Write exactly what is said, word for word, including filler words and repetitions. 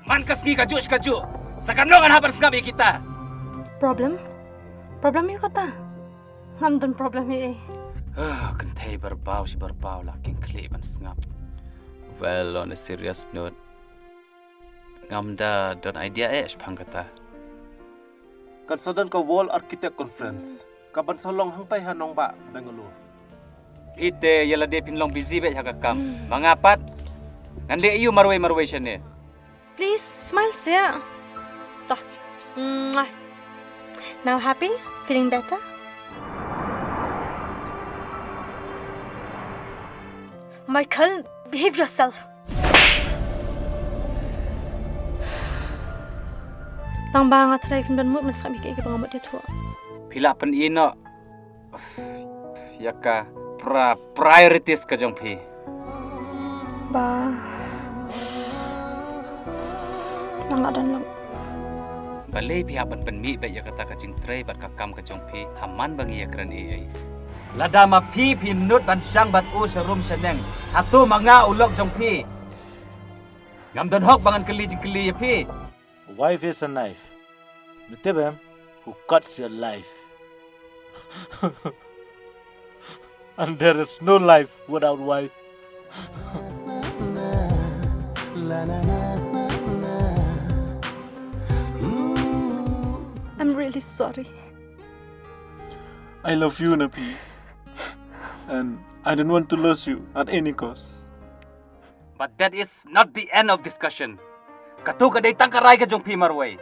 Man ka sngi kajuh shi kajuh. Sa katno ngan hap ban sngap ïa kita. Problem? Problem ïa kata. Ngam don problem ïa ei. Ah, kynthei barbaw shi barbaw la kin khlieh ban sngap. Well, on a serious note, ngam da don idea eh shaphang kata. Kan sa don ka World Architect Conference kaban sa long hangtai ha nongbah Bangalore. Ite ïa lade phin long busy bad ha ka kam. Ma nga pat ngan leh ïa u marwei marwei shane. Please, smile seh. Toh. Mwah. Now happy? Feeling better? Michael, behave yourself. Tang ba nga trai phim don mut ban sngap ïa kiei kiba nga mut ïathuh. Phi lah pyn-i noh ïa ka pra-, priorities ka jong phi. Ba. Ba nga don lok. Balei phi hap ban pynmih beit ïa kata ka jingtrei bad ka kam ka jong phi ha man ba ngi ïakren ei ei. Lada ma phi phi nud ban shang bad u sha rum sha neng, hato ma nga u lok jong phi? Ngam don hok ba ngan kylli jingkylli ïa phi. A wife is a knife. Me tip em? Who cuts your life. And there is no life without wife. I'm really sorry. I love you, Napi. And I don't want to lose you at any cost. But that is not the end of discussion. Kato ka dei tang ka rai ka jong phi marwei.